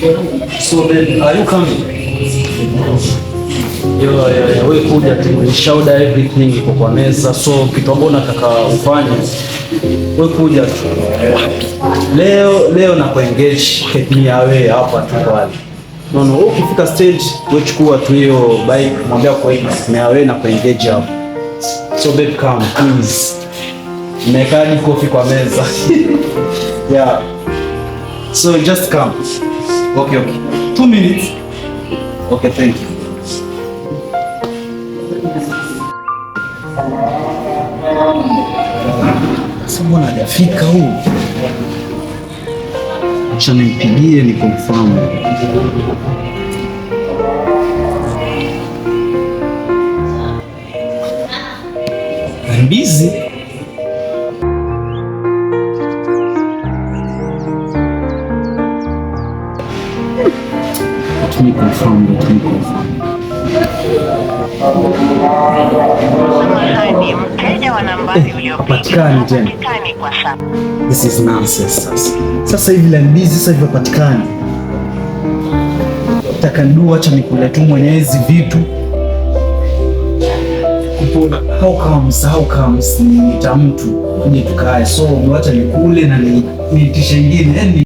So then, are you coming? Yo, yo, yo, we kuja tu, nishaorder everything iko kwa meza, so kitu ambacho nataka ufanye, we kuja tu. Leo leo na kuengage ni yawe hapa tu pale. No, no, ukifika stage we chukua tu hiyo bike, mwambia kwa hii ni yawe na kuengage hapo. So babe, come please. Nimeweka hadi coffee kwa meza. Yeah. So just come. Okay. 2 minutes. Okay, thank you. Sasa mbona hajafika huu? Acha nimpigie ni confirm. I'm busy. Let me confirm, let me confirm. Samahani, mteja wa nambari uliopiga Hapatikani tena. hapatikani kwa sasa. This is nonsense sasa. Sasa hivi line busy, sasa hivi hapatikani. Taka acha nikule tu mwenye hizi vitu. Kupona. How comes, how comes niita mtu nije tukae. So wacha nikule na niitishe ingine. Yaani